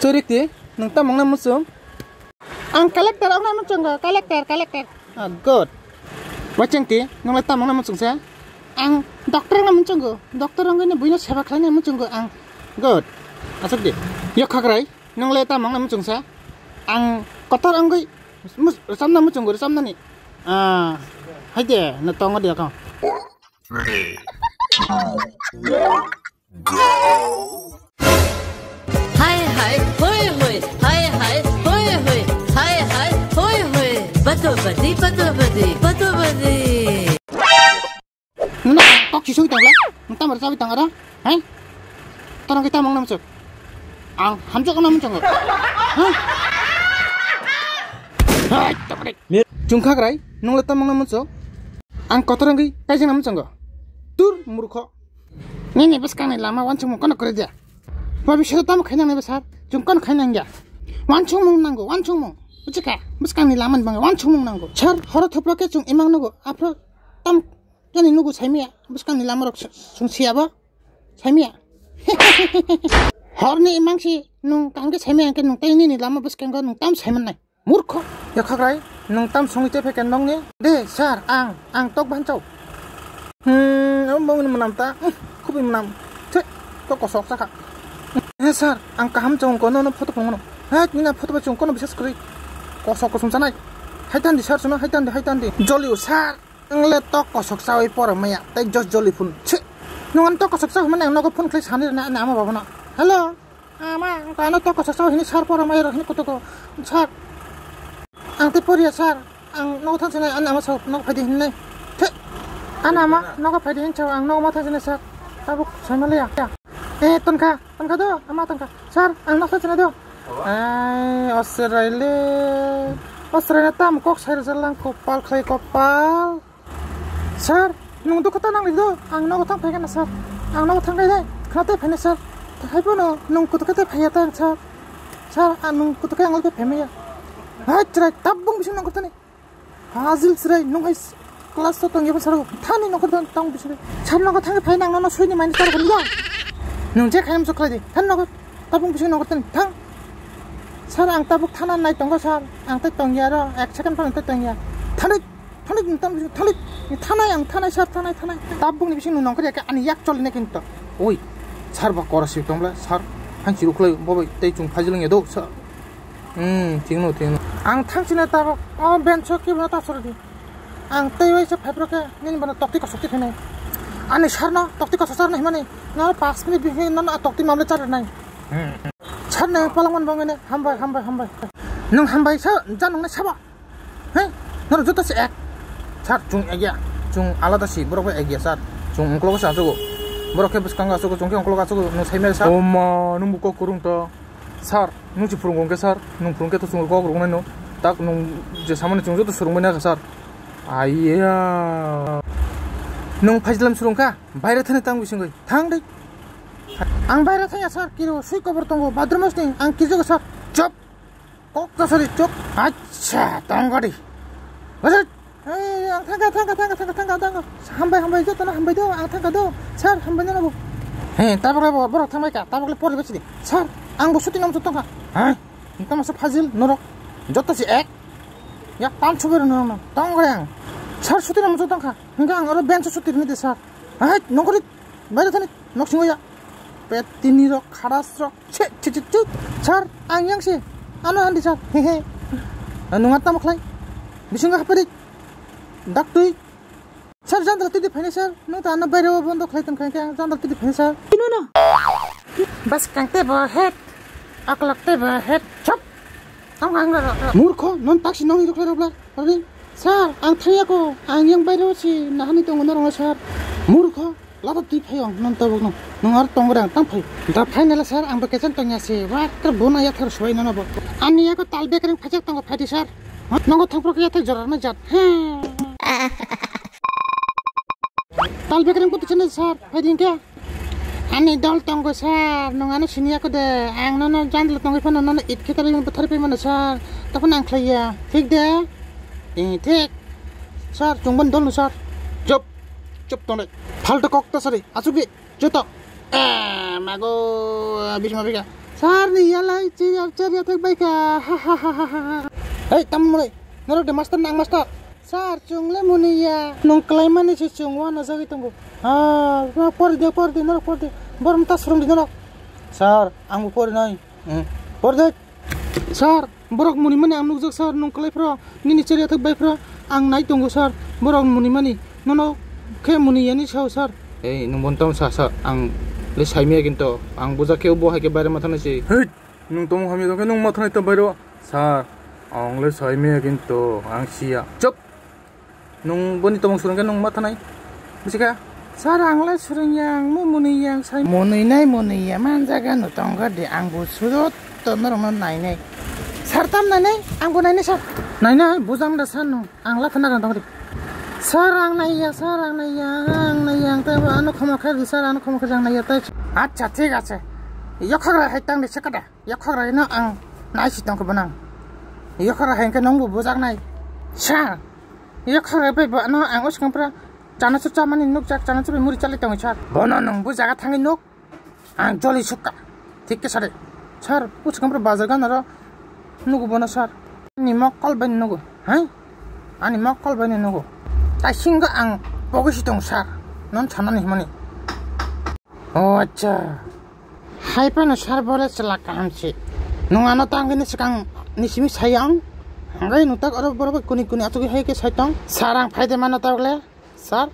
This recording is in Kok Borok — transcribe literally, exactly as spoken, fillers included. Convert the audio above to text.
Churikti, nwng tamo wngnai muchung? Ang collector wngnai muchungo, collector, collector. Ah, good. Wachengti, nwng le tamo wngnai muchung sa? Ang doctor wngnai muchungo, doctor wngwi buino seba khlainai muchungo ang. Good. Aswk di. Yokhakrai, nwng le tamo wngnai muchung sa? Ang kotor wngwi mus-, rwchapna muchungo, rwchapnani. Ah, hai de, no tongo de ko. Hai hai hoi hoi, hai hai hoi hoi, hai hai hoi hoi. Bato badi, bato badi, bato badi. Nwng tok si soi tongla, nwng tamar chawi tong aro, hai? Torang kita mong nam chuk. Ang hamjak nam chuk. Hai? Hai, tokre. Chungkhakrai, nwng le tamong nam chuk. Ang kotorang gwi kaijang nam chuk. Tur murkho. Nini bwskangni lama wansukmung kono kwrwi dia. Bhabishyat tamo khainang naiba sir? Chwng kono khainang ya. Wansukmung nango, wansukmung. Buchika, bwskangni lama ni bagwi wansukmung nango. Sir, horo thopro khe chwng imang nugo. Aphro tam yani nugo saimaya. Bwskangni lama rok s-, chwng siyabo. Saimaya. Horni imang si nwng kaham khe saimaya hwnkhe nwng tei nini lama bwskango nwng tam saimannai. Murkho, yokhakrai, nwng tam songwi tei phaikha nokni? De, sir, ang, ang tok banchao. Hmm, abo bongni mwnam ta, hmm, khubui mwnam. Thik, tok kosok chakha. He, sir, ang kaham chong kono no photo phunukno. He, nina photo bai chong kono bisas kwrwi. Kosok kosong chanai. Hai tandi, sir, sono, hai tandi, hai tandi. Jolio, sir, ang le tok kosok chawi pora maya, tei jos joli phun. Thik, nwng ang tok kosok chawi mane ang nogo phone khlai sani rwna ani ama babano. Hello. Ama, ang kano tok kosok sao hini sir pora mai rok hini kutuko. Sir. Ang tei poriya sir. Ang nogo thang sinai, ani ama sao nogo phaidi hinai. Thik. Ani ama nogo phaidi hin sao, ang nogo ma thang sinai sir. Tabuk saimaliya. Eh, tonkha, tonkha do, ama tonkha. Sir, ang nogo thang sinai do. Ai, osiraile. Osiraile tam kok sai rwjak lang, kopal khlai kopal. Sir, nwng dukha ta nang lido, ang nogo thang phaikha na sir. Ang nogo thang khai dai, khna tei phaina sir. Hai bono nwng kutuk khe tei phaiya ta sir. Sir, ang nwng kutuk khe ang le phaimaya. Hai chwrai, tabuk bising nongkhor thani. Fazil chwrai, nwng hai class to tongya sir. Thani nongkhor thani tang bising. Sir nogo thang phai nang nono soini mani tar khani da. Nwng je khaim sok khlai di. Thani nogo tabuk bising nongkhor thani thang. Sir, ang tabuk thana nai tongo sir. Ang tei tongya ro, ek second phano tei tongya. Thani Thanai, thanai, thanai, thanai, ang thanai, sir, thanai, thanai. Tabukni bising nung nongkhor ya khe ani yak choli nai kinto. Oi, sir ba kora swi tong bla, sir, han chiru khlai, bo bai tei chung phajilung ya do, sir. Hmm, thik no, thik no. Ang thang sina tabuk, o bench o kibo na ta sor di. Ang tei bai se phai pro khe, nini bono tokti kosok ti phinai. Ani sir no, tokti kosok sir no himani, no pas minute bising no, no tokti mamle char nai. Hmm. Sir no palangman bongene, hambai, hambai, hambai. Nung hambai sa, janung na sabo. Hei, norok joto se ek. Sir, chwng ek ya. Chwng alada si, borok bai ek ya, sir. Chwng ungkologo se achugo. Borok khe bwskango achugo, chwng khe ungkologo achugo, nwng sai maya, sir. O ma, nwng bo kok kwrwng ta. Sir, nwng se phwrwngkha hwnkhe, sir. Nwng phwrwngkhe to chwng kok rwgwnai no. Tak nwng je samani chwng joto swrwngmani kha, sir. Aiya. Nwng phaislam swrwngkha, baire thani tang bisingwi. Thang dei. Ang baire thangya, sir, kiro sui kobor tongo, bathroom o sing, ang kirjogo, sir. Chop. Kok ta sari chok. Acha, tongkari. Bajak. Ei, ang thangka, thangka, thangka, thangka, thangka, thangka. Hambai, hambai, jotono hambai do, ang thangka do. Sir, hambai no bo. He, tabok le bo, borok thangbai ka, tabok le pori besi di. Sir, ang bo suti nom tongkha. Hai, tamo sa phajil norok. Joto si ek. Ya, tam chuber no no. Tongkari ang. Sir, suti nom tongkha. Hingga ang oro bench suti ni de, sir. Hai, nongkori. Baire thani, nok singo ya. Pet tini rok, kharas rok. Che, che, che, che. Sir, ang yang se. Ano andi sir. He, he. Nung atamo khlai. Bisingo hapari. Daktui. Sir, jandra tidi phaini sir. Nung ta ano baire o bondo khlai tong khain khe jandra tidi phaini sir. Ino no. Bas kang te bo het. Aklak te bo het. Chop. Tamo ang rok. Murkho, non taksi nong irok lai rok lai. Rani, sir, ang thangya ko, ang yang baire o si nahani tongo norok no sir. Murkho, lada twi phai ong non tabuk no. Nung ar tong rang tang phai. Da phainala sir, ang bo kechan tongya se. Wa kar bona ya thar suai nono bo. Ani ya ko tal bekreng phajak tongo phaidi sir. Nongo thangpro kya thai jora na jat. He. Tal bekreng ko tichene sir, phaidi ke. Ani dol tongo sir, nwng ano siniya ko de, ang nono jandla tongwi phano nono it khe tari bwthar pai mano sir, tokon ang khlaiya, thik de? Eh, thik. Sir, chwng boni dol no sir. Chop, chop tongnai. Phalto kok ta sari, achuk di, joto. Eh, mago, bisma bika. Sir ni yalai chiriya chiriya thik bai kha. Ha ha ha ha ha. Hey, tam mulai. Norok de master nang master. Sir, chwng le muni ya. Nung kwlai mani se chwng uano jagwi tongo. Ha, norok pori de, pori de, norok pori de. Borom ta swrwng di norok. Sir, ang bo pori nai. Hmm. Pori de. Sir, borok muni mani ang nukjak sir, nung kwlai phro, nini chiriya thik bai phro, ang nai tongo sir, borok muni mani, nono khe muni yani sao sir. Ei, nung bon tamo sa sir, ang le saimaya kinto, ang bujak khe bo hai khe baire ma thanai se. Hey, nung tamo hamya tong khe nung ma thanai to bairo. Sir, ang le saimaya kinto, ang siya. Chop. Nung boni tongmung surung khe nung ma thanai? Bisika? Sir, ang le surung yang, mo muni yang, sai. Muni nai, muni ya, man jaga no tongga de, ang bo surut to norok no nai nai. Sir, tam nai nai, ang bo nai nai, sir. Nai nai, bujam da sir no, ang la thana tong di. Sir, ang nai ya, sir, ang nai ya, ang nai ya, ang tai ano khoma khe di, sir, ano khoma khe jang nai ya, tai. Acha, thik ache. Yokhak ra hai tang di sekada. Yokhak ra no ang nai si tong khe bo nang. Yokhak ra hai khe nung bo bujak nai. Sir. Yokhak bai bo ano ang o swkang pura chanachu chamani nukjak, chanachu bai muri chalai tongo sir. Bono nung bo jaga thangwi nuk, ang joli sukha. Thik khe sade. Sir, o swkang pura bazar gana ro nugo bono sir. Ani mokol bai nugo, hai? Ani mokol bai nugo. Taisingo ang pogwi si tongo sir. Non sanani himani. O acha. Hai phano sir bole chwla kaham se. Nwng ano tangwi ni swkang ni simi sayang. Hwnkhai nwng tak oro borok bai kuni kuni achugwi hai khe sai tong. Sir ang phai de mano tak le. Sir,